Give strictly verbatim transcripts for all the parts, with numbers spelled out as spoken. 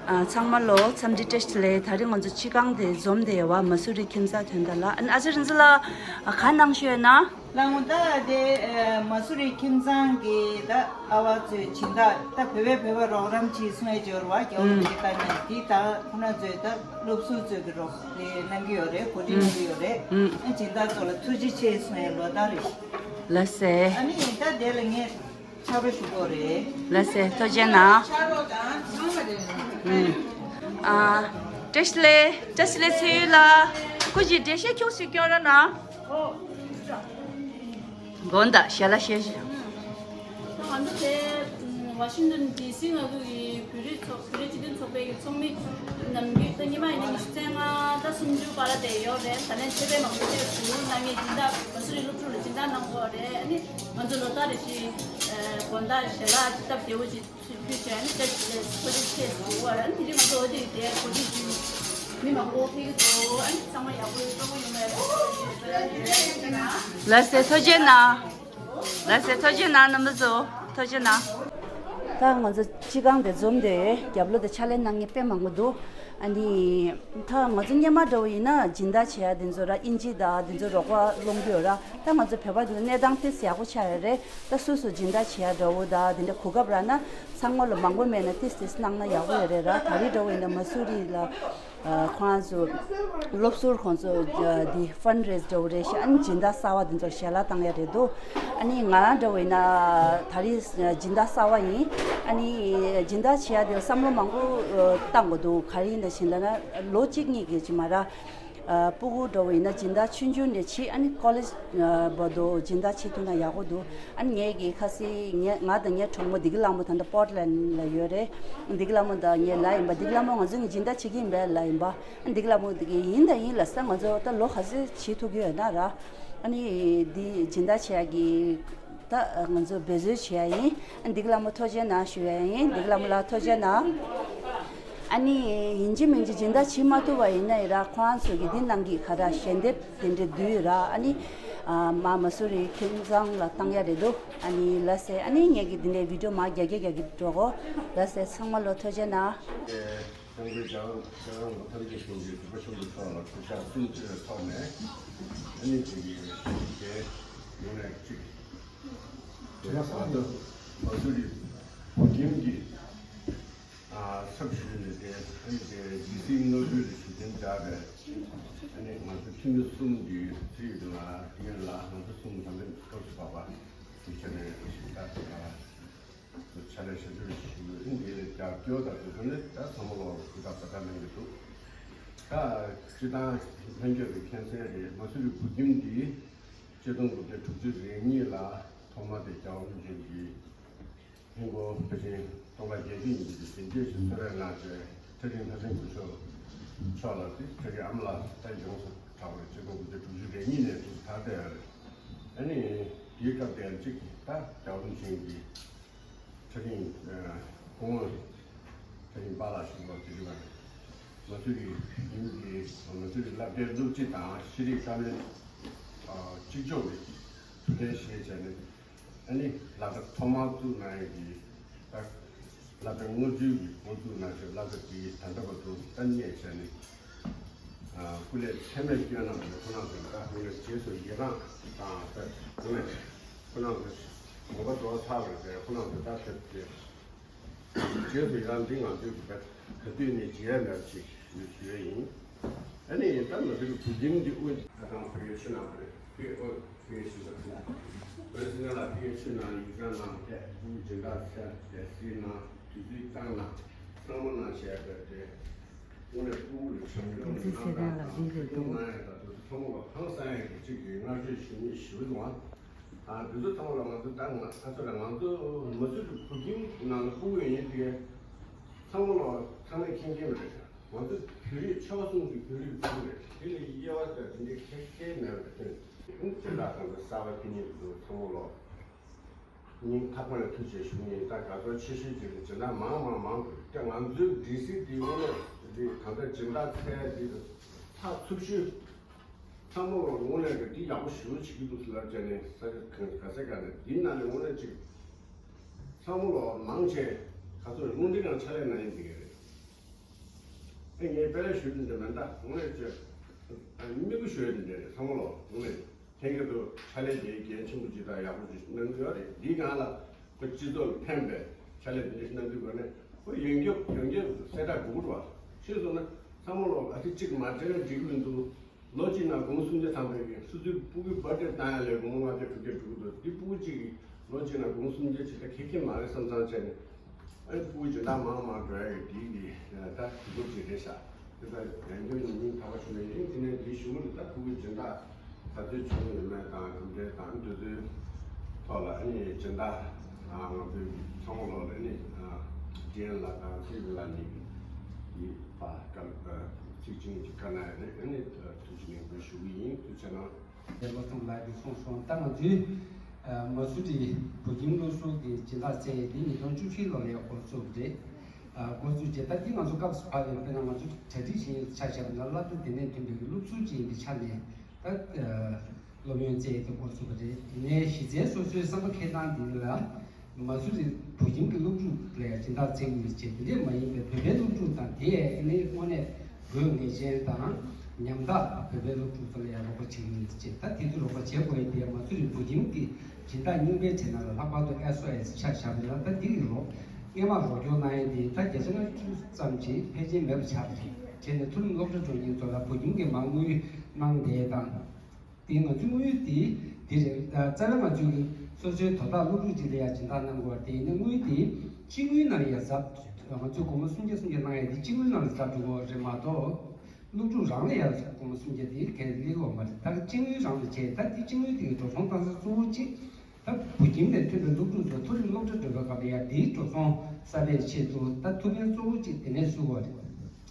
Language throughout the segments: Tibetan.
ཨ། ཚང་མ་ལོ་འཚམས་འདྲི་བཀྲ་ཤིས་བདེ་ལེགས། ད་རིང་ང་ཚོ་སྤྱི་ཁང་དེ་འཛོམས་བསྡད་ཡོད་པ། མ་སུ་རི་ཁྱིམ་ཚང་དོན་དག་ལ། ཨ་ནི་ཨ་ཅག་རིག་འཛིན་ལགས་ག་གནང་ཤོད་ན། ལགས་འོང་། ད་དེ་མ་སུ་རི་ཁྱིམ་ཚང་གི་ད་ཨ་བ་ཚོས་སྦྱིན་བདག་ད་བོད་པའི་བོད་པ་རོགས་རམ་གྱིས་གསུང་ཡས་འབྱོར་བ་རྒྱ་བོད་ཀྱི་ལྟ་ཉན་དེ་ད་ཁོ་ན་ཚོས་ད་སློབ་ཟུར་ཚོས་ཀྱི་རོགས་རེ་གནང་གི་ཡོད་རེད། གོ་སྒྲིག་གནང་གི་ཡོད་རེད། ཨ་སྦྱིན་བདག་ཚོ་ལ་ཐུགས་རྗེ་ཆེ་གསུང་ཡས་ལོ་ལྟར་རེད། ལགས་སེ། ཨ་ནི་ད་དེ་ལ་ངས་ཕྱག་རོགས་ཞུ་དགོས་རེད། ལགས་སེ། ཐུགས་རྗེ་གནང་། ཨ། བཀྲ་ཤིས་བདེ་ལེགས། བཀྲ་ཤིས་བདེ་ལེགས་ཚེ་ཡུལ་ལགས། སྐུ་མཁྱེན། འགྲེལ་བཤད་ཁྱུག་ཙམ་སྐྱོན་རོགས་གནང་། དགོངས་དག་ཞལ་ལག་ཤེས་ཞུ། ད་ང་ཚོ་དེ་ཝ་ཤིང་ཏོན་ཌི་སི་མངའ་ཁུལ་གྱི་བོད་རིགས་ཚོགས་བོད་རིགས་སྤྱི་མཐུན་ཚོགས་པའི་གི་ཚོགས་མི་ནམ་རྒྱུན་ད་ཉི་མ་ཡིན་ན་ཉི་ཤུ་རྩ་ལྔ་ད་སུམ་ཅུ་བར་ལ་བསྡད་ཡོད་རེད། ད་ལན་ཆེ་བའི་མང་པོ་ཅིག་ཞུ་གནང་མཁན་སྦྱིན་བདག་མ་སུ་རི་སློབ་ཕྲུག་ལ་སྦྱིན་བདག་གནང་དགོས་རེད། ཨ་ནི་ང་ཚོ་ལོ་ལྟར་རེ་བཞིན་དགོང་དག་ཞལ་ལག་ཅིག་སྟབས་བདེ་བོ་ཅིག་ཕུལ་བྱས་ནས་བཀྲ་ཤིས་བདེ་ལེགས། ཐུགས་རྗེ་ཆེ་ཟེར་བ་རང་དེ་རིང་ང་ཚོ་འོ་དེ་དེ་གོ་སྒྲིག་ཞུས། མི་མང་པོ་ཕེབས་ཀྱི་འདུག་ཨ་ནི་ཚང་མ་ཡག་པོ་སྤྲོ་པོ་ཡོང་བའི་རེ་བ་ཞུ་ཡོད། ལགས་སེ། ཐུགས་རྗེ་གནང་། ལགས་སེ། ཐུགས་རྗེ་གནང་། རྣམ་པ་ཚོ་ཐུགས་རྗེ་གནང་། ད་ང་ཚོ་སྤྱི་ཁང་དེ་འཛོམས་ཏེ་རྒྱབ་ལོགས་དེ་ཕྱག་ལས་གནང་མཁན་དཔེ་མང་པོ་འདུག་ཨ་ནི་ད་ང་ཚོ་སྔོན་མ་འདྲ་བོ་ཡིན་ན་སྦྱིན་བདག་བྱེད་ཡ་དེ་ཚོ་ར་དབྱིན་ཇི་དང་དེ་ཚོ་རོགས་པ་སློང་གི་ཡོད་ར། ད་ང་ཚོ་བོད་པ་དེ་ཚོ་གནས་སྟངས་ཏོག་ཙམ་ཡག་པོ་ཆགས་ཡོད་རེད། ད་སོ་སོ་སྦྱིན་བདག་བྱེད་ཡ་འདྲ་བོ་ད་དེ་འདྲ་གོ་སྐབས་རག་ན་ཚང་མ་ལ་མང་པོ་མེད་ན་ཏོག་ཙམ་ཏོག་ཙམ་གནང་ན་ཡག་པོ་ཡོད་རེད་ར། ད་རེས་འདྲ་བོ་ཡིན་ན་མ་སུ་རི་ལ། ཨ། ཁོ་རང་ཚོ་སློབ་ཟུར་ཁོང་ཚོ་འདི་ཕན་རེ་སི་འདྲ་བོ་རེད་ཤག་ཨ་ནི་སྦྱིན་བདག་གསར་པ་དེ་ཚོར་ཞལ་ལག་བཏང་ཡ་རེད་འདུག་ཨ་ནི་ང་རང་འདྲ་བོ་ཡིན་ན་ད་རེས་སྦྱིན་བདག་གསར་པ་ཡིན། ཨ་ནི་སྦྱིན་བདག་བྱེད་ཡ་དེ་བསམ་བློ་མང་པོ་བཏང་དགོས་འདུག་ག་རེ་ཡིན་ན་བྱིན་ལ་ན་ལོ་གཅིག་གཉིས་ཀྱི་ཅིག་མ་ར། ཨ། སྤུ་གུ་འདྲ་བོ་ཡིན་ན་སྦྱིན་བདག་ཆུང་ཆུང་ནས་བྱེད། ཨ་ནི་ཀོ་ལེཇ་བར་དུ་སྦྱིན་བདག་བྱེད་ཐུབ་ན་ཡག་པོ་འདུག་ཨ་ནི་ངེད་ཀྱི་ཁ་སང་ངེད་ང་དང་ངའི་གྲོགས་མོ་བདེ་སྐྱིད་ལྷ་མོ་ད་ལྟ་པོར་ཊི་ལན་ལ་ཡོད་རེད། བདེ་སྐྱིད་ལྷ་མོ་དང་ངའི་ལགས་ཡིན་པ། བདེ་སྐྱིད་ལྷ་མོ་ང་ཚོ་གཉིས་སྦྱིན་བདག་བྱེད་ཀྱི་ཡིན་པའི་ལགས་ཡིན་པ། ཨ། བདེ་སྐྱིད་ལྷ་མོ་དེ་གིས་ཡིན་དང་ཡིན་ལ་ས་ང་ཚོ་ད་ལོ་ག་ཚོད་བྱེད་ཐུབ་ཀྱི་ཡོད་ན་ར། ཨ་ནི་འདི་སྦྱིན་བདག་བྱེད་ཡ་གི་ད་ང་ཚོ་འབད་རྩོལ་བྱེད་ཡ་ཡིན། ཨ། བདེ་སྐྱིད་ལྷ་མོ་ཐུགས་རྗེ་གནང་ཞུ་ཡ་ཡིན། བདེ་སྐྱིད་ལྷ་མོ་ལགས་ཐུགས་རྗེ་གནང་། ཨ་ནི་ཡིན་གཅིག་མིན་གཅིག་སྦྱིན་བདག་བྱེད་མ་ཐུབ་པ་ཡིན་ན་ཡི་ར་ཁོ་རང་ཚོ་གི་འདི་ནང་གི་ག་ར་ཞལ་འདེབས་དེ་འདྲའི་བསྡུས་ར། ཨ་ནི་ཨ་མ་མ་སུ་རི་ཁྱིམ་ཚང་ལ་བཏང་ཡ་རེད་འདུག་ཨ་ནི་ལགས་སེ། ཨ་ནི་ངེད་ཀྱི་འདི་འདྲའི་བི་ཌིའོ་མར་རྒྱག་གི་རྒྱག་གི་འགྲོ་གོ། ལགས་སེ། ཚང་མ་ལོ་ཐུགས་རྗེ་གནང་། ཀྱི་ཀྲུང་གོའི་རྒྱལ་ཡོངས་རྒྱལ་ཡོངས་ཐབས་ཇུས་གཞུང་གི་ཟུར་པ་ཆེན་པོ་མཆོག་ལ་གུས་ཕྱག་སྲིད་ཇུས་ཐོག་ནས། ཨ་ནི་དེ་གི་དེ་ཡོང་ནས་གཅིག་དེ་ནས་ང་ཚོ་མ་སུ་རི་བོད་ཁྱིམ་གྱི་ཨ་ཚབ་ཞུས་ནས་དེ། ཨ་ནི་དེ་ཌི་སི་མངའ་ཁུལ་ལ་ཞུ་མཁན་བྱས་པའི། ཨ་ནི་ང་ཚོ་ཁྱིམ་མི་གསུམ་གྱི་ཚུལ་དུ་ལ་ཡོད་ལ། ང་ཚོ་གསུམ་དང་ལེན་སྐབས་སུ་བབས་པ་དེ་བྱས་ནས་ཞུ་ད་དེ་ག་ཕྱག་ལས་ཞབས་ཞུ་ཞུ་འདི་ལ་རྒྱབ་སྐྱོར་དང་དེ་ཚོ་ནི་ད་ཚང་མ་ལོག་གུ་དག་ས་ད་གནང་གི་འདུག་ད་སྤྱི་བཏང་ལྷན་རྒྱས་ཀྱི་མཁྱེན་གསལ་རེད། མ་སུ་རི་བོད་ཁྱིམ་འདི་ཆིག་སྟོང་དགུ་བརྒྱ་དྲུག་ཅུ་རེ་གཉིས་ལ་ཐོག་མ་དེ་རྒྱལ་བ་རིན་པོ་ཆེ་གིས་ཧིན་སྒོར་ཕལ་ཆེར་སྟོང་ཕྲག་བརྒྱད་ཅུ་ཉིས་བརྒྱ་དེ་འདྲས་ཞིག་གསོལ་རས་གནང་བྱས། ཁྲ་ཆེན་ལྷ་སྲས་སྐུ་ཞབས་མཆོག་ལ་དེ་ཁྲ་ཆེན་ཨ་མ་ལགས་ད་ཡོངས་སུ་གྲགས་པའི་ཆིག་སྟོང་དགུ་བརྒྱ་དྲུག་ཅུ་རེ་གཉིས་ནས་དུ་དར་བསྡད་ཡོད་རེད། ཨ་ནི་དེའི་སྐབས་དེར་གཅིག་ད་རྒྱལ་བ་རིན་པོ་ཆེ་གིས་ཁྲ་ཆེན་སྐུ་ངོ་ཁྲ་ཆེན་པཱ་ལགས་ཞུ་བ་དེ་རེད་པ། མ་སུ་རི་ཁྱིམ་གྱི་མ་སུ་རི་སློབ་གྲྭའི་སློབ་སྤྱི་དང་ཤེས་རིག་བཀའ་བློན་གཅིག་ལྕོགས་ཀྱི་ཐུགས་འགན་བཞེས་བྱས་ནས། ཨ་ནི་སློབ་གྲྭ་ཐོག་མར་བཙུགས་གནང་ཡས་ཀྱི་ད་སློབ་གྲྭ་སྔོན་འགྲོའི་གི་འགོ་བཙུགས་གནང་བྱས། སློབ་གྲྭ་དེའི་ད་ལྟ་བར་དུ་ད་གནས་བྱས་ནས། ཨ། སྐུ་ལས་ཚད་མེད་བསྐྱོན་གནང་བའི་ཁོང་རྣམ་ཚོ་ད་དེ་ནས་རྗེས་སུ་ཡི་རང་དང་ད་དེ་ནས་ཁོང་རྣམ་ཚོ་དགོངས་པ་རྫོགས་ཚར་བ་རེད། ཁོང་རྣམ་ཚོ་ད་ཐེབས་ཏེ། རྗེས་སུ་ཡི་རང་འདི་ང་ཚོའི་གི་ད་ག་དུས་ནས་བརྗེད་ཡ་མེད་པ་ཅིག་ཞུ་ཞུ་ཡ་ཡིན། ཨ་ནི་ད་ང་ཚོའི་གི་བོད་ཁྱིམ་འདི་དབུ་ད་དང་བོད་ཡིག་ཆུ་ནང་རེད། བོད་ཨོ་བོད་ཡིག་ཆུ་ནང་རེད། བོད་སྲིད་ན་ལ་བོད་ཡིག་ཆུ་ནང་ཡིག་ཚང་ནང་ཐད་སྦྱིན་བདག་ཚད་དེ་སྲིད་ན་དུས་ཚོད་བཏང་ན་གཙང་མ་ནང་བྱས་པ་རེད། དངོས་གནས་སྤུ་གུ་ལ་བྱམས་སྐྱོང་གནང་སྟངས་དང་ཁུར་ཐུག་གནང་ཡ་དང་དེ་ཚོ་ཚང་མ་ལ་ཧང་སང་ཡ་གི་གཅིག་གི་བསྔགས་བརྗོད་ཞུ་ནི་ཞུ་གི་འདུག་ཨ། ཨ། འདི་ཚོ་ཚང་མ་ལ་ང་ཚོ་ད་ང་ཨ་ཚོ་ར་ང་ཚོ་མ་སུ་རི་བོད་ཁྱིམ་ནང་ལ་སྤུ་གུ་ཡོད་མཁན་དེ་གའི་ཚང་མ་ལ་ཚང་མས་མཁྱེན་མཁྱེན་པ་རེད། ང་ཚོ་བོད་རིགས་ཆོལ་ཁ་གསུམ་གྱི་བོད་རིགས་སྤུ་གུ་རེད། དེ་ལ་དབྱེ་བ་དང་དེ་འདྲའི་ཁྱད་ཁྱད་མེད་པ་རེད། དེ་ལ་ད་ང་ཚོ་གསར་པ་ཁྱེད་གཉིས་ཚོ་ཚང་མ་ལ་སྙིང་ཐག་པ་ནས་ཐུགས་རྗེ་ཆེ་ཞུ་ཡིན། ད་དགའ་ཚོར་ཆེ་ཤོས་ཅིག་ནི་སྦྱིན་བདག་མང་མང་མང་དུ་ད་ང་ཚོའི་ཌི་སི་དེ་དངོས་གནས་དེ་གང་ལྟར་སྦྱིན་བདག་ཚད་དེ་ཚགས་ཚུད་ཤོས། ཚང་མ་ལ་དངོས་གནས་ཀྱི་འདི་ཡག་པོ་ཞེ་པོ་བྱེད་ཀྱི་འདུག་ཟེར་ལབ་བྱས་ནས་ས་ཆ་གང་ག་ས་ག་ནས་འདི་ནང་ནས་དངོས་གནས་ཅིག་ཚང་མ་ལ་མང་ཆེ་ག་ཚོད་རླུང་འཕྲིན་ནང་ཕྱག་ལས་གནང་ཡིན་འདི་ག་རེད། ངས་དཔེ་ལེགས་ཞུ་རྒྱུ་འདི་མིན་ད་དངོས་གནས་ཀྱི་མི་དགོས་ཞུ་ཡ་འདི་འདྲ་རེད། ཚང་མ་ལོ་དངོས་གནས་ལྷན་རྒྱས་དུ་ཕྱག་ལས་དེ་གལ་ཆེན་པོ་ཅིག་དང་ཡག་པོ་ཅིག་གནང་གི་ཡོད་རེད། འདིའི་སྒང་ལ་ཁོ་སྤྱི་ཚོགས་ལ་ཕན་པའི་ཕྱག་ལས་དེ་འདྲ་ཞིག་གནང་དུས་སྒང་ནས་ཁོ་ཡོན་ཆབ་ཡོན་ཆབ་གསལ་བསྒྲགས་དགོས་ཀྱི་རེད་བ། ཤེས་སོང་ན་ཚང་མ་ལོ་ཨ་ཐི་གཅིག་མ་བྱས་ན་འགྲིག་གི་མི་འདུག་ལོ་གཅིག་ནང་སྒོར་མོ་སུམ་བརྒྱ་ཐམ་པའི་གི་སོ་སོའི་སྤུ་གུའི་བར་ཐི་ཌེ་བཏང་ཡ་ལས་སྒོར་མོ་ལྔ་བརྒྱ་དྲུག་བརྒྱ་འགྲོ་གི་འདུག་འདི་སྤུ་གུ་གཅིག་གིས་ལོ་གཅིག་ནང་སྒོར་མོ་སུམ་བརྒྱ་ཅིག་ད་ཁེ་ཁེ་མ་རེད་བསམ་བསམ་བྱས་ནས། ཨ་ནི་སྤུ་གུ་སྦྱིན་བདག་མང་མང་འགྲོ་ཡ་གི་དེའི་གི་ད་དུས་སྐབས་ཅིག་རེད་ཤག་དེ་ལྟར་ཡང་སྐྱར་ཡིན་སྙིང་ཐག་པ་ཞུ་ནས་ཡིན། དེ་ནས་འདིའི་གཞུག་ལ་ད་སྤུ་གུ་སྦྱིན་བདག་ག་ཚོད་བྱུང་ཡོད་མེད་དང་གྲུབ་འབྲས་དང་དེ་ཚོའི་ཐོག་ལ་ཨ་ནི་སྦྱིན་བདག་ང་ཚོའི་ཚང་མ་ལོ་ལ་ཨ་ནི་ཌི་ཨེན་ལགས་དང་ཚེ་རིང་ལགས་གཉིས་ཀྱིས་ཕར་བཀའ་ཚིག་ཅིག་ཅིག་བཀའ་གནང་ཡོད་རེད། ཨ་ནི་ཐུགས་རྗེ་ཆེ་ཞུ་གི་ཡིན། ཐུགས་རྗེ་གནང་། དེ་ལོ་གསུམ་ལ་དེ་གསུངས་སོང་། ད་ང་ཚོའི་མ་སུ་རི་བུ་ཁྱིམ་སློབ་ཟུར་གྱི་སྦྱིན་བདག་བཙལ་ཡས་དེ་ཉིས་སྟོང་བཅུ་བཞི་ལོ་ལ་འགོ་བཙུགས་རེད། འགོ་བཙུགས་རྗེས་ད་འདི་ང་ཚོ་སྐབས་སུ་བབས་པའི་དཔེར་ན་ང་ཚོ་གྲ་སྒྲིག་བྱེད་ཡས་ཆ་བཞག་པ་ན་སློབ་གྲྭ་དེ་ནས་ཐོན་པའི་སློབ་ཟུར་ཅིག་ཡིན་པའི་ཆ་ནས་ད་སློབ་ཡོན་བཙལ་ཡས་དེ་འགོ་བཙུགས་པ་རེད། ཡིན་ནའི་གཞི་རྩའི་སོ་སོའི་བསམ་པ་འཁྱེར་སྟངས་དེ་ལ། མ་སུ་རི་བུ་ཁྱིམ་གྱི་སློབ་ཕྲུག་ལ་ཡང་སྦྱིན་བདག་བཙལ་གྱི་ཡོད་ཅེས། དེ་འདྲས་མ་ཡིན་པའི་བོད་པའི་སློབ་ཕྲུག་དང་དེ་ཡང་ཨ་ནི་དངོས་གནས་དགོས་ངེས་ཅན་དང་ཉམ་ཐག་བོད་པའི་སློབ་ཕྲུག་ཚོ་ལ་ཡང་རོགས་པ་བྱེད་ཀྱི་ཡོད་ཅེས། ད་དེ་དུས་རོགས་པ་བྱེད་དགོས་ཡ་དེ་ཡང་མ་སུ་རི་བུ་ཁྱིམ་གྱི་སྦྱིན་བདག་རྙིང་པའི་གྲས་ནང་ལ་ལྷག་པར་དུ་ཨེས་ཨོ་ཨེས་ཆ་བཞག་པ་ཡིན་ན། ད་འདི་ཡི་ལོ་སྔས་མ་རོགས་སྐྱོར་གནང་ཡ་དེ་ད་བརྒྱ་ཆ་ལྔ་བཅུ་ཙམ་ཅིག་ཕལ་ཆེར་མེད་པ་ཆགས་པ་རེད། བྱས་ནས་མཐོ་རིམ་སློབ་གྲྭ་འགྲོ་མཁན་ཚོ་ལ་བུ་ཁྱིམ་གྱི་མ་དངུལ་གནང་བསྡད་དང་། དེ་ང་ཚོའི་དངུལ་དེ་འདི་རེད། རྩ་བའི་ང་ཚོའི་སོ་སོའི་དོ་བདག་སློབ་ཕྲུག་ཅིག་ལ་ཡང་སྦྱིན་བདག་གནང་དགོས་པ་དེ་ཡིན་ན། དངུལ་དེ་སྤྱི་དངུལ་ནང་ལ་ཡང་གཟབ། ང་ཚོས་སྒོར་མོ་སུམ་བརྒྱ་སུམ་བརྒྱ་གནང་ཡ་དེ་སྤྱི་དངུལ་ནང་ལ་གཟབ་འགྲོ་གི་རེད་མ་གཏོགས། སློབ་ཕྲུག་རང་ལ་ཡང་སྒོར་མོ་སུམ་བརྒྱ་དེ་གས་སླེབས་ཡོད་མ་རེད། ད་སྤྱི་དངུལ་རང་ལ་བྱས། ད་དེ་སྤྱི་དངུལ་དེ་གི་འགྲོ་སོང་བཏང་ས་གཙོ་བོ་གཅིག་ད་བུ་ཁྱིམ་ནས་ཐོན་པའི་སློབ་ཕྲུག་ཚོ་མཐོ་རིམ་སློབ་གྲྭ་འགྲོ་བའི་སྐབས་ལ་ཡང་དེའི་འགྲོ་སོང་གསབ་པའི་ཆེད་དུ་ད་ཐུགས་ཕན་གཙོ་བོ་གཅིག་དེ་ནས་གསོས་པ་རེད།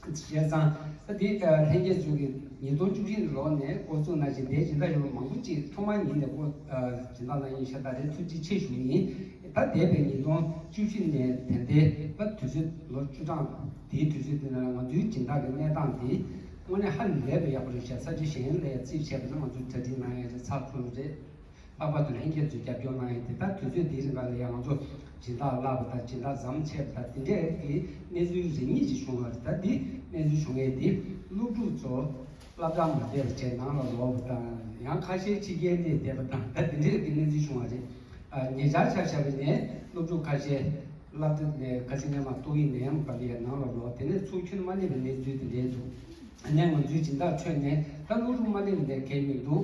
བྱས་ཙང་ད་དེ་ལྷན་རྒྱས་ཚོ་གིས་ཉིས་སྟོང་བཅུ་བཞི་ལོ་ནས་འགོ་བཙུགས་ནང་བཞིན་དེའི་སྦྱིན་བདག་ཡོད་པ་མང་པོ་ཅིག་ཐོག་མར་ཉིད་ནས་འགོ་སྦྱིན་བདག་གནང་མཁན་ཤ་སྟག་རེད། ཐུགས་རྗེ་ཆེ་ཞུ་གི་ཡིན། ད་འདས་པའི་ཉིས་སྟོང་བཅུ་བཞི་ནས་ད་ལྟའི་ད་དུས་ཚོད་ལོ་བཅུ་གྲངས་དེའི་དུས་ཚོད་དེ་ནང་ལ་ང་ཚོའི་སྦྱིན་བདག་གི་གནས་སྟངས་དེ་དངོས་གནས་ཧ་ལས་པའི་ཡག་པོ་རེད་ཤག་ས་ཆ་གཞན་ལ་ཡང་རྩིས་བྱས་པ་ན་ང་ཚོས་གྲ་སྒྲིག་གནང་ཡ་རེད། ཚགས་ཚུད་རེད། ལྷག་པར་དུ་ལྷན་རྒྱས་ཚོས་རྒྱབ་སྐྱོར་གནང་ཡས་དེ་ལྟར་དུས་ཚོད་འདིའི་རིང་ལ་ཡང་ང་ཚོ་སྦྱིན་བདག་བརླག་པ་དང་སྦྱིན་བདག་ཟམ་ཆད་པ་དང་དེ་འདྲའི་གི་གནས་ཚུལ་རེ་གཉིས་ཅིག་བྱུང་བ་རེད། ད་འདི་གནས་ཚུལ་བྱུང་ཡས་དེ་སློབ་ཕྲུག་ཚོ་སློབ་གྲྭ་མ་བསྡད་པ་བྱས་ནང་ལ་ལོག་པ་དང་། ཡང་ཁ་ཤས་ཕྱི་རྒྱལ་ནས་བསྡད་པ་དང་། ད་དེ་འདྲའི་གི་གནས་ཚུལ་བྱུང་བ་རེད། ཨ། ཉེ་ཆར་ཆ་བཞག་པ་ཡིན་ན་སློབ་ཕྲུག་ཁ་ཤས་སློབ་གྲྭ་ནས་ཁ་སང་སྔོན་མ་ཏོག་དབྱིབས་ནད་ཡམས་སྒང་ལ་ཡང་ནང་ལ་ལོག་དེ་ནས་ཚུར་ཁྱོན་མ་སླེབས་པའི་གནས་ཚུལ་དེ་འདྲའི་འདུག་ཨ་ནི་ང་ཚོའི་སྦྱིན་བདག་ཁྲོད་ནས་ད་སློབ་ཕྲུག་མ་སླེབས་པ་དེ་གལ་མི་འདུག་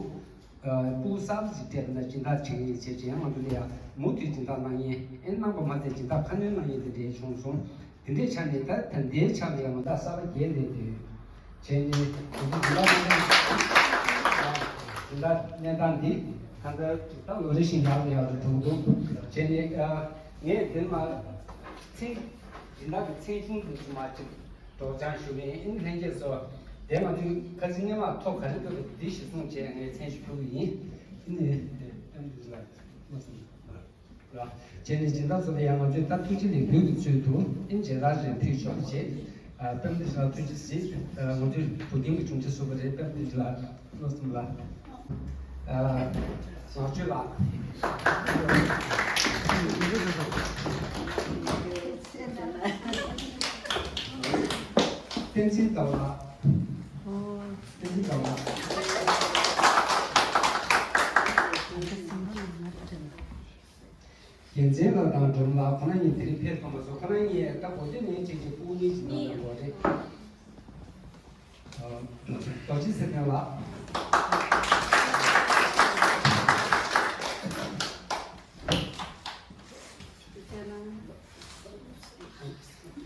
ཨ། སྤུ་གུ་གསར་པ་ཞིག་སྤྲད་པ་ན་སྦྱིན་བདག་བྱེད་ཀྱི་ཡིན་ཟེར་བྱས་ཡང་ང་ཚོ་ལ་ཡང་མུ་མཐུད་སྦྱིན་བདག་གནང་མཁན། ཨེ། གནང་པ་མ་ཟད་སྦྱིན་བདག་ཁ་སྣོན་གནང་མཁན་དེ་འདྲའི་བྱུང་སོང་། དེ་འདྲའི་ཆ་ནས་ད་ད་ལྟའི་ཆ་ལ་ཡང་ང་ཚོ་གསར་པ་བརྒྱད་སླེབས་ཡོད། བྱས་ནས་ང་ཚོ་སྦྱིན་བདག་གནང་མཁན་སྦྱིན་བདག་གནས་སྟངས་འདི་གང་ལྟར་ད་ལོ་རེ་བཞིན་ཡག་ཏུ་ཡག་ཏུ་འགྲོ་གི་འདུག་བྱས་ནས། ཨ། ངས་དེ་མ་མཚན་སྦྱིན་བདག་གི་མཚན་གཞུང་དུ་ཚུལ་མ་ཅིག་སྒྲོག་སྦྱང་ཞུ་གི་ཡིན། ལྷན་རྒྱས་ཚོ། དེ་མ་ཐུག་ཁ་སང་སྔོན་མ་ཐོ་ག་རེ་ཐོབ་པ་འདི་གཞིར་བཟུང་བྱས་ངས་མཚན་ཞུ་ཕུལ་གི་ཡིན། ཨ་ནི་དེ་དཔལ་འདུས་ལགས་མ་གསུངས་ལ། བྱས་ནས་སྦྱིན་བདག་ཚོ་ལ་ཡང་ང་ཚོས་ད་ཐུགས་རྗེ་ལེགས་འབུལ་གྱི་ཚུལ་དུ་ཨིན་ཇི་ར་རེ་ཕུལ་ཆོག་ཅེས། ཨ། དཔལ་འདུས་ལགས་ཐུགས་རྗེ་གཟིགས། ཨ། ང་ཚོས་བོད་ཁྱིམ་གྱི་བྱུང་རྒྱལ་བསུ་བ་རེད། དཔལ་འདུས་ལགས། བློ་གསུམ་ལ། ཨ། བཟང་སྤྱོད་ལགས། བསྟན་འཛིན་ཟླ་བ་ལགས། བསྟན་འཛིན་ཟླ་བ་ལགས། རྒྱལ་མཚན་ལགས་དང་སྒྲོལ་མ་ལགས། ཁོ་རང་གཉིས་དེ་རིང་ཕེབས་ཐུབ་མ་སོང་། ཁོ་རང་གཉིས་ད་གོ་སྟོན་ནས་བྱས་རྗེས་སྤུ་གུ་གཉིས་ཀྱི་ནང་ལ་ཡོད་རེད། རྡོ་རྗེ་ཚེ་བརྟན་ལགས།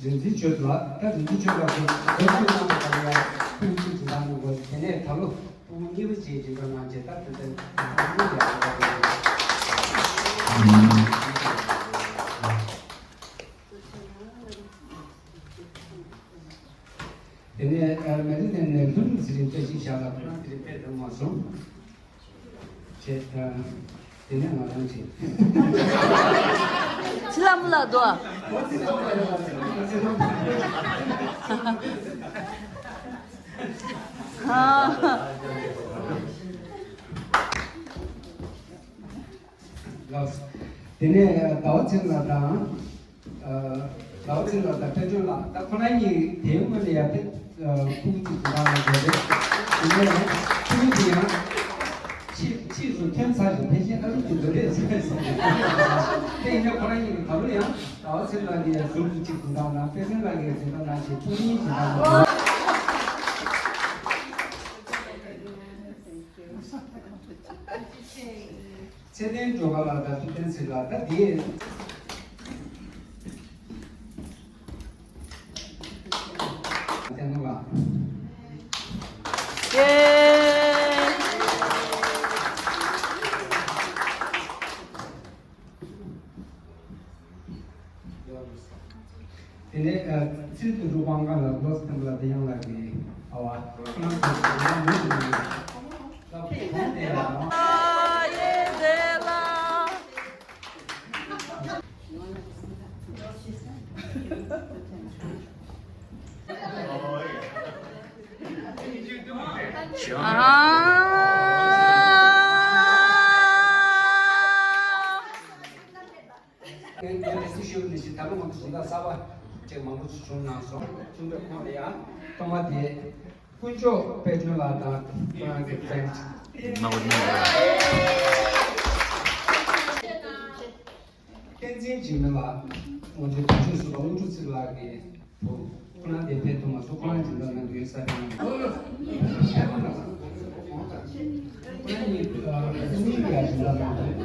རིག་འཛིན་ཆོས་ལགས། ད་རིག་འཛིན་ཆོས་ལགས་ཀྱིས་འདོན་ཐུབ་གནང་བ་དང་ཡང་ཕུལ་ཚིག་ཅིག་གནང་དགོས། དེ་ནས་ད་ལོ་སྤུ་གུ་གཉིས་པ་བཅས་ཀྱི་འགྲོ་གནང་རྗེས་ད་དེ་ཚོ་གཉིས་ལ་ཡང་འགྲོ་དགོས། དེ་ནས་ཨ། མེ་རི་ལན་ནས་ལྷུན་ཚེ་རིང་བཀྲ་ཤིས་ཞབས་ལགས། ཁོ་རང་དེ་རིང་ཕེབས་ཐུབ་མ་སོང་། བྱས། ཨ། དེ་ནས་ང་རང་བྱས། ཚེ་ལྷ་མོ་ལགས་འདུག་ཨ། ཨ། ལགས། དེ་ནས་ཟླ་བ་ཚེ་རིང་ལགས་དང་། ཨ། ཟླ་བ་ཚེ་རིང་ལགས་དང་དཔལ་སྒྲོན་ལགས། ད་ཁོ་རང་གཉིས་དེའི་སྔོན་ལ་ཡང་དེ་ ཕྲུ་གུ་གཅིག་ཏུ་བཏང་ཡོད་རེད། དེ་ནས་ཕྲུ་གུ་དེ་ཡང་ཕྱིས་ཕྱིས་སུ་ཐོན་ཚར་ཞིང་ཕལ་ཆེར་ཨ་རུ་དུ་འགྲོ་རེད་ཟེར་བས་སོང་། དེ་ཡིན་ན་ཁོ་རང་གཉིས་ཀྱི་ད་རུ་ཡང་ཟླ་བ་ཚེ་རིང་ལགས་ཀྱིས་ཟུར་དུ་གཅིག་ཏུ་བཏང་དང་པེ་ཧྥེང་ལགས་ཀྱིས་གཅིག་ཏུ་བཏང་ཞེས་ཕྲུ་གུ་གཉིས་ཀྱིས་བཏང་ཡོད། ཚེ་བརྟན་སྒྲོལ་དཀར་ལགས་དང་ཐུབ་བསྟན་ཚེ་ལགས་ད་དེ། བསྟན་ལགས། ཡེ། དེ་ནས་ཚིག་ཏུ་འགྲོ་དབང་ག་ལ་བློ་བསྟན་པ་ལ་དེ་ཡང་ལ་གི་ཨ་བ་ཁོ་རང་ཚོ་ལ་མོས་ཏེ་ལ་བོང་དེ་ལ། ཨ། ངས་ངས་ལས་སུ་ཞུ་ནི་ཞིག་ད་ལོ་ང་ཚོ་ཞིང་ཁ་གསར་པ་ཅིག་མང་པོ་ཞིག་བྱུང་གནང་སོང་། བྱུང་བའི་ཁོངས་ལ་ཡང་ཐོག་མ་དེ་དཀོན་མཆོག་དཔལ་སྒྲོན་ལགས་དང་ཁོ་རང་གི་friend། བསྟན་འཛིན་འཇིགས་མེད་ལགས་ང་ཚོའི་དོན་གཅོད་ཟུར་པ་དངོས་གྲུབ་ཚེ་རིང་ལགས་ཀྱི་བུ། ཁོ་རང་དེ་ཕེབས་ཐུབ་མ་སོང་། ཁོ་རང་སྦྱིན་བདག་གནང་རྒྱུའི་ས་ཆ་ནང་དུ། ཁོ་རང་གཉིས་ཨ་ཁོ་གཉིས་ཀྱིས་སྦྱིན་བདག་གནང་དགོས།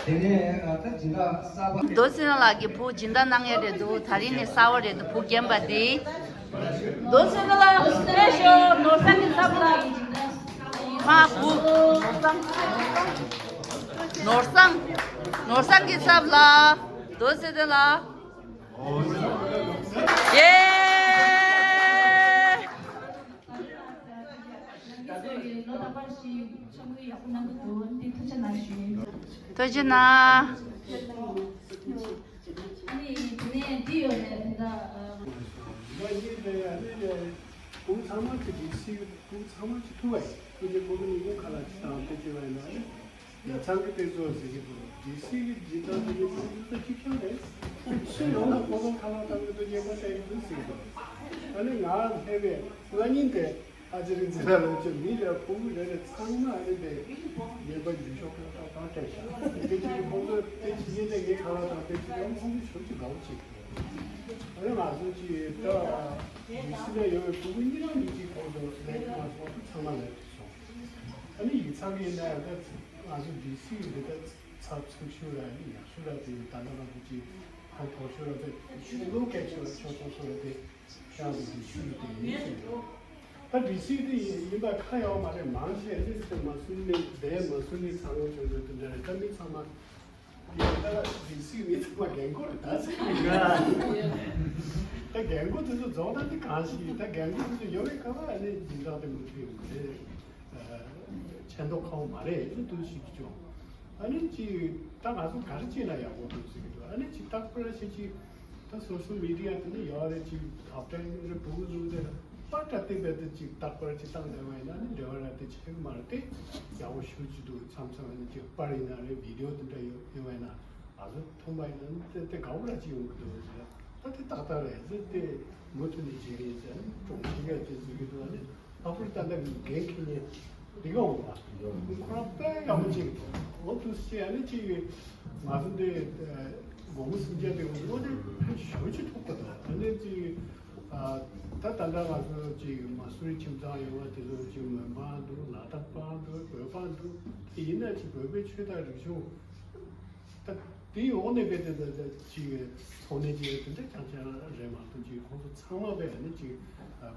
དེ་ནས་ཨ་ད་སྦྱིན་བདག་གསར་པ། རྡོ་རྗེ་ལགས་ཀྱི་བུ་སྦྱིན་བདག་གནང་ཡས་རེད་འདུག་ད་རིང་ནས་གསར་པ་རེད་འདུག་བུ་རྒན་པ་འདི། རྡོ་རྗེ་ལགས་ལྟོས་ཤོག་ནོར་བཟང་གི་ཚབ་ལ། མ་བུ། ནོར་བཟང་། ནོར་བཟང་གི་ཚབ་ལ། རྡོ་རྗེ་ལགས། ཡེ། ལོ་རྟག་པར་ཞིག་ཆོ་མེད་ཡག་པོ་གནང་གི་འདུག་འདི་ཐུགས་རྗེ་གནང་ཞུ། ཐུགས་རྗེ་གནང་། ཨ་ནི་དེ་ནས་འདི་ཡོད་རེད་ད་ལྟ། ང་གཉིས་དེ་ཨ་ནི་བུ་ཚང་མ་གི་ཌི་སི་བུ་ཚང་མ་གི་ཐུག་པ་ཡིན། ཁོ་ཚོ་ཁོ་ཚོ་ཉིན་མོ་ཁ་ལག་ཅིག་དང་དེ་ཅི་བ་ཡིན་ན་ཨ་ནི་ཡ་ཚང་གི་དེ་ཚོ་ཟེར་གི་འདུག་ཌི་སི་གི་སྦྱིན་བདག་དེ་ནི་ཁོ་ཚོ་གཅིག་རྐྱང་རེད། ཁོ་ཚོ་ཡོང་ན་ཁོ་ཚོ་ཁ་ལག་དང་གི་དུ་ཉན་པ་བྱ་ཡི་འདུག་ཟེར་གི་འདུག་ཨ་ནི་ང་ལྷས་པས་ང་གཉིས་དེ། ཨ་ཅེ་རིག་འཛིན་ལ་ལོ་ཅོ་མི་རེ་ཕྲུ་གུ་རེ་རེ་ཚང་མ་ཨ་ནི་དེ་ཉན་པ་རྒྱུ་ཤོག་ཁ་ཁ་གང་སྤྲད་ཤག་དེ་ཅི་རིག་ཁོང་ཚོ་དེ་ཅི་ཉན་དེ་ངའི་ཁ་ལག་དང་དེ་ཅི་ཡང་ཁོང་ཚོ་ཞོར་གྱི་དགའ་བོ་ཅིག་ཨ་ནི་ང་ཚོ་ཅི་ད་ཇི་སི་ལ་ཡོད་པའི་ཕྲུ་གུ་གཉིས་རང་གཉིས་ཀྱིས་ཁོང་ཚོ་ལས་ང་ཚོ་ཚང་མ་ལས་སོང་། ཨ་ནི་ཡིག་ཚང་གི་ཡིན་ན་ཡང་ད་ང་ཚོ་ཇི་སི་ཡི་འདི་ད་ཚབ་ཚུགས་ཤོས་ར་ཨ་ནི་ཡག་ཤོས་ར་དེ་ད་ལྟ་ང་ཚོ་ཅི་ཁོང་ཐོག་ཤོས་ར་དེ་ཤུ་ལོ་སྐད་ཆོ་ཆོ་ཆོ་ཤོས་ར་དེ། ཤར་དུ་དེ་ཤུལ་དེ་ཡིན་ཟེར། ད་ཌི་སི་དེ་ཡིན་པ་ཁ་ཡོད་མ་རེད། མང་ཆེ་ཨ་ནི་དེ་མ་སུ་ནི་དེ་མ་སུ་ནི་ཚང་མ་ཆོས་ཆོས་དེ་འདྲ་རེད། ད་མི་ཚང་མ་ཡིན་ད་ཌི་སི་མི་ཚང་མ་རྒན་གོག་རེད་ད་ཟེར་གི་ཡོད། ད་རྒན་གོག་དེ་ཚོ་རྫོགས་ད་དེ་གང་ཞིག་ད་རྒན་གོག་དེ་ཚོ་ཡོད་པའི་ཁ་བ་ཨ་ནི་སྦྱིན་བདག་དེ་མུ་མཐུད་ཡོང་གི་རེད། ཆེ་མདོག་ཁ་བོ་མ་རེད་ཟེར་དུ་ཞིག་ཀྱང་། ཨ་ནི་ཅིག་ད་ང་ཚོ་ག་རེ་བྱས་ན་ཡག་པོ་འདུག་ཟེར་གི་འདུག་ཨ་ནི་ཅིག་རྟག་པར་ཞིག་ཅིག་ད་སོ་ཤལ་མི་ཌི་ཡ་དེ་ནི་ཡག་རེད། ཅིག་ཨབ་ཌེཊ་རེ་བུ་རུ་དེ་པར་ད་བལྟས་པའི་དེ་ཅིག་རྟག་པར་ཅིག་བཏང་བསྡད་པ་ཡིན་ན་ནི་འབྲེལ་བ་ར་དེ་ཆེ་གི་མ་རེད་དེ། ཡག་པོ་ཞུ་ཅི་འདུག་མཚམས་མཚམས་ནི་ཅིག་པར་ཡིན་ན་རེད། བི་ཌི་ཡོ་དེ་འདྲ་ཡོད་ཡོད་པ་ཡིན་ན་ང་ཚོ་མཐོང་པ་ཡིན་ན་ནི་དེ་དེ་དགའ་པོ་ར་ཅིག་ཡོང་གི་འདུག་ཟེར། ད་དེ་ཏག་ཏག་རེད་ཟེར་དེ་མུ་མཐུད་ནས་བྱེད་ཀྱི་ཡིན་ཟེར་ནི་ཀྲུང་ཞིག་ག་དེ་ཟེར་གི་འདུག་ཨ་ནི། ཨ་ཕོར་ཏན་ཏན་གྱི་འགན་འཁྱེར་མཁན་འདི་ག་འོང་བ། ཁོ་རང་དཔེ་ཡག་པོ་ཅིག་འོ་དུ་སེ་ཨ་ནི་ཅིག་ང་ཚོ་འདི་དགོང་མོ་སུམ་བརྒྱ་དེ་འོ་དེ་ཕན་ཞོ་ཅིག་ཐོགས་པ་དང་ཨ་ནི་ཅིག་ད་ད་ལྟ་ང་ཚོ་ཅིག་མ་སུ་རི་ཁྱིམ་ཚང་ཡོད་པ་དེ་ཚོ་ཅིག་མོན་པ་འདུག་ལ་དྭགས་པ་འདུག་བོད་པ་འདུག་དེ་ཡིན་ན་ཅིག་བོད་པའི་ཆོས་དང་རིག་གཞུང་། ད་དེའི་འོག་ནས་དཔེ་དེ་འདྲ་ཅིག་ཚོགས་གནས་ཅིག་དེ་འདྲ་རྐྱང་རྐྱང་རེད་མ་གཏོགས་ཅིག་ཁོང་ཚོ་ཚང་མ་དཔེ་ནི་ཅིག་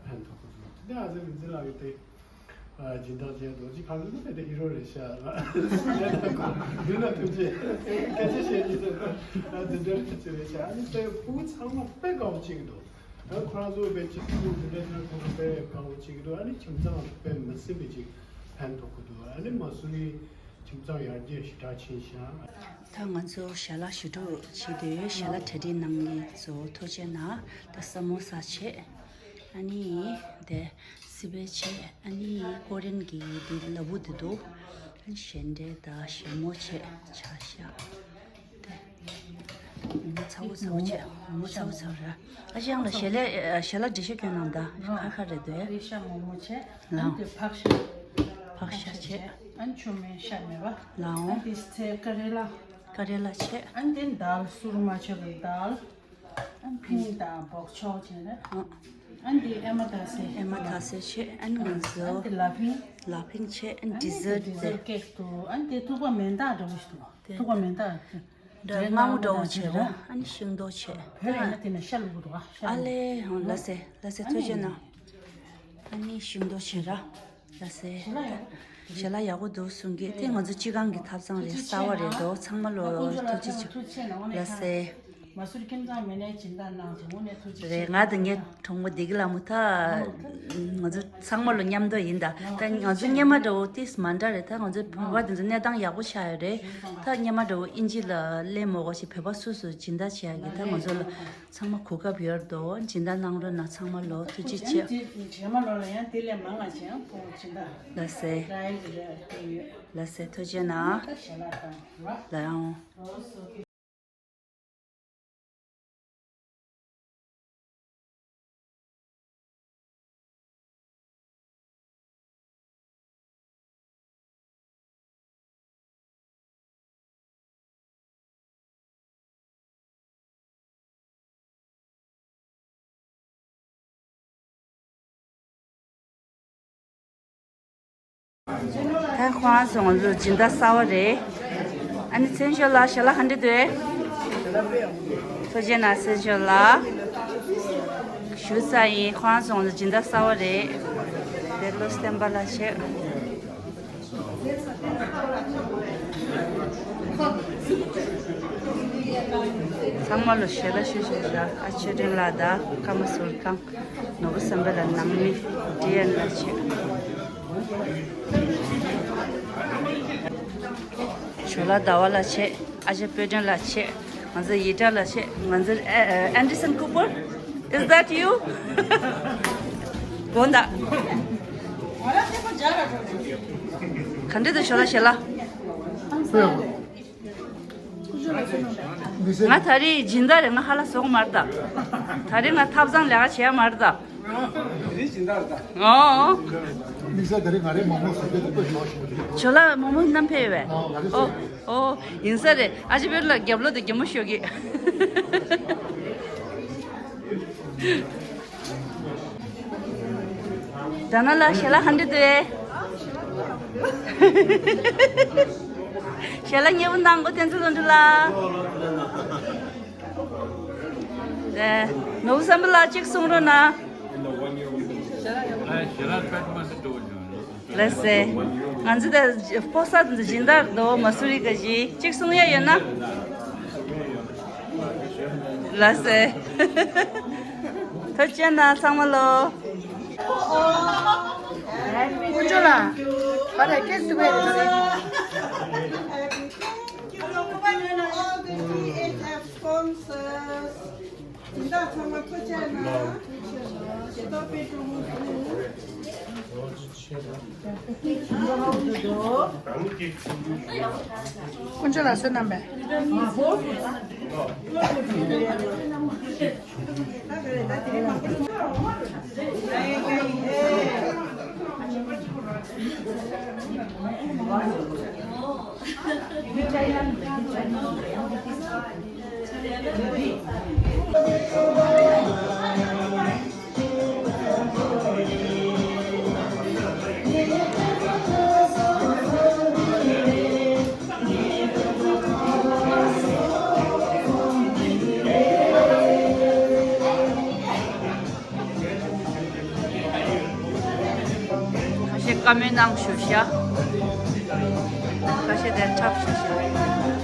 ཕན་ཐོགས་ཀྱི་འདུག་དེ་ནས་ཨ་ཙི་རིག་འཛིན་ལགས་ཀྱིས་དེ་སྦྱིན་བདག་ཅན་རྡོ་རྗེ་ཕག་མོ་དཔེ་དེ་ཧི་རོ་རེད་ཤག་ལ་ཡུལ་ན་ཐུགས་རྗེ་སྐད་ཆ་བཤད་ཀྱི་འདུག་དེ་འདྲ་ཅིག་རེད་ཤག་ཨ་ནི་དཔེ་ཕྲུ་གུ་ཚང་མ་དཔེ་དགའ་པོ་བྱེད་ཀྱི་འདུག་ད་ཁོ་རང་ཚོ་དཔེ་ཅིག་ཐུག་དེ་འདྲ་ཅན་ཁོང་ཚོ་དཔེ་དགའ་པོ་བྱེད་ཀྱི་འདུག་ཨ་ནི་ཁྱིམ་ཚང་དཔེ་མི་སྲིད་པའི་ཅིག་ཕན་ཐོགས་ཀྱི་འདུག་ཨ་ནི་མ་སུ་རི་ཁྱིམ་ཚང་ཡར་རྒྱས་ཞེ་དྲག་ཕྱིན་ཤག་ད་ང་ཚོ་ཞལ་ལག་ཞུ་གཏུག་བྱེད་དུས་ཞལ་ལག་གྲ་སྒྲིག་གནང་མཁན་ཚོ་ཐུགས་རྗེ་གནང་། ད་ས་མོ་ས་བྱས། ཨ་ནི་དེ་སི་པན་བྱས། ཨ་ནི་ཀོ་རེན་གྱི་དེ་ལ་བུ་དེ་འདུག་ཨ་ནི་ཞལ་འབྲས་དང་ཞལ་མོ་བྱས་ཆ་བཞག་དེ་ང་ ཚ་བོ་ཚ་བོ་བྱས། ཚ་བོ་ཚ་བོ་ར། ཨ་ཅག་ལ་ཞལ་ལག་ཞལ་ལག་འགྲེལ་བཤད་སྐྱོན་གནང་ད། ཁ་ཁ་རེད་འདུག་ཨེ། ཤ་མོག་མོག་བྱས། ཨ་ནི་ཕག་ཤ། ཕག་ཤ་བྱས། ཨ་ནི་ཆུ་སྨན་ཤ་མེད་པ། ལའོ། ཨ་ནི་དེ་ཚེ་ཀ་རེ་ལ། ཀ་རེ་ལ་བྱས། ཨ་ནི་དེ་དཱལ་སུར་མ་བྱས་པའི་དཱལ། ཨ་ནི་ཕིང་དང་སྦོག་ཆོག་བྱས་རེད། ཨ་ནི་དེ་ཨེ་མ་ད་སེ། ཨེ་མ་ད་སེ་བྱས། ཨ་ནི་ང་ཚོ། ཨ་ནི་དེ་ལ་ཕིང་། ལ་ཕིང་བྱས། ཨ་ནི་ཌི་ཟར་ཊི་དེ། ཌི་ཟར་ཊི་ཀེག་འདུག་ཨ་ནི་དེ་ཐུག་པ་མེ་མདའ་འདྲ་བོ་ཞིག་འདུག་དེ། ཐུག་པ་མེ་མདའ། འདྲ་མངར་མོ་འདྲ་བོ་བྱས་ར། ཨ་ནི་ཤིང་ཏོག་བྱས། བོད་ཡིན་ན་དེ་ནས་ཤ་བླུག་གི་འདུག་ཨ། ཤ་ཨ་བླུག་ལེ་ཧོ། ལ་སེ་ལ་སེ། ཨ་ཐུགས་རྗེ་ནི་གནང་། ཨ་ནི་ཤིང་ཏོག་བྱས་ར། ལ་སེ། ཞལ་ལག་ཡག་པོ་འདུག་གསུང་གི། དེ་ང་ཚོ་སྤྱི་ཁང་གི་ཐབ་ཚང་རེད། གསར་པ་རེད་འདུག་ཚང་མ་ལོ་ཐུགས་རྗེ་ཆེ། ལ་སེ། མ་སུར་ཁྱིམ་ཚང་མི་ནས་སྦྱིན་བདག་གནང་བྱུང་། དངོས་གནས་ཐུགས་རྗེ་ཆེ། རེད། ང་དང་ངའི་གྲོགས་མོ་བདེ་སྐྱིད་ལྷ་མོ་ད། ང་ཚོ་ཚང་མ་ལོ་མཉམ་དུ་ཡིན་ད། ད་ང་ཚོ་སྔོན་མ་འདྲ་བོ་ཏིས་མ་འདྲ་རེད། ད་ང་ཚོ་བོད་པ་དེ་ཚོ་གནས་སྟངས་ཡག་པོ་ཆགས་ཡོད་རེད། ད་སྔོན་མ་འདྲ་བོ་ཨིན་ཇི་ལ་སླེབས་མ་དགོས་ཤིག་བོད་པ་སུ་སུ་སྦྱིན་བདག་བྱེད་ཡག་གི་ད་ང་ཚོ་ལ་ཚང་མ་གོ་སྐབས་ཡོད་རེད་དོ། སྦྱིན་བདག་གནང་རོགས་གནང་། ཚང་མ་ལོ་ཐུགས་རྗེ་ཆེ། རྗེས་མ་ལོ་ལ་ཡང་དེ་ལས་མང་ང་ཅིག་ཡང་ཕོག་སྦྱིན་བདག་ལ་སེ། ར་ཡི་རེད་ཡོད། ལ་སེ། ཐུགས་རྗེ་གནང་། ད་ཞལ་ལག་དང་ར། ལ་ཡང་། ད་ཁོང་ཚོ་ང་ཚོ་སྦྱིན་བདག་གསར་པ་རེད། ཨ་ནི་མཚན་ཞོ་ལགས། ཞལ་ལག་ག་འདྲ་འདུག་ཐུགས་རྗེ་གནང་། མཚན་ཞོ་ལགས། ཞུ་ས་ཡིན། ཁོང་ཚོ་ང་ཚོ་སྦྱིན་བདག་གསར་པ་རེད། དེ་བློ་བསྟན་པ་ལ་བྱེད། ཚང་མ་ལོ་ཞལ་ལག་ཞུ་ཞུ་ཞུ། ཨ་ཆོས་སྒྲོན་ལགས་དང་ཀརྨ་ཟུར་ཁང་། ནོར་བུ་བསམ་འཕེལ་ལགས། ནང་མི་ཏི་ཡན་ལགས་བྱེད། ཞོ་ལགས་ཟླ་བ་ལགས་བྱེད། ཨ་ཅག་དཔལ་སྒྲོན་ལགས་བྱེད། ང་ཚོ་ཡེ་ཏྲ་ལགས་བྱེད། ང་ཚོ་ཨ་ཨ་Anderson Cooper, is that you? དགོངས་དག་ག་འདྲ་འདུག་ཞོ་ལགས་ཞལ་ལག་ང་ད་རེས་སྦྱིན་བདག་རེད། ང་ཧ་ལ་བཟོ་གི་མ་རེད་ད། ད་རེས་ང་ཐབ་ཚང་ལས་ཀ་བྱེད་ཡ་མ་རེད་ད། ཨོ། དམིགས་བསལ་ད་རེས་ང་རའི་མོག་མོག་བཟོ་རྒྱུ་དེ་དཔེ་ཞོག་ཞིག་མ་རེད། ཇོ་ལགས་མོག་མོག་བསྣམས་ཕེབས་པས། ཨོ་ང་རེ་ཨོ་བཟོས། ཨོ་ཡིན་ས་རེད། ཨ་ཅེ་བེར་ལ་རྒྱབ་ལོགས་དེ་རྒྱ་མོ་ཤོག་གི་ད་ན་ལ་ཞལ་ལག་ག་འདྲ་འདུག་ཞལ་ལག་མཉེས་པོ་གནང་གོ། བསྟན་འཛིན་བློ་གྲོས་ལགས། ནོར་བུ་བསམ་འཕེལ་ལགས་གཅིག་གསུང་རོགས་གནང་། ལགས་སེ། ང་ཚོ་ད་ཕོ་གསར་དེ་ཚོ་སྦྱིན་བདག་རེད་དོ། མ་སུ་རི་ཀ་ཞིག་གཅིག་གསུང་ཡ་ཡོད་ན། ལགས་སེ། ཐུགས་རྗེ་གནང་ཚང་མ་ལོ། དཀོན་མཆོག་ལགས། བ་དང་སྐད་སུ་བས་རེད། Thank you, Lord, for all the T H F sponsors. སྦྱིན་བདག་ཚང་མ་ཐུགས་རྗེ་གནང་། ཞལ་ཏོག་དཔེ་སྤྲོ་མོ་འདུག་དཀོན་མཆོག་ལགས་བསོད་ནམས་པས། ཁ་ཤས་བཀའ་མོལ་གནང་ཞུ་ཤག་ཁ་ཤས་དེར་འཁྲབ་ཞུ་ཤག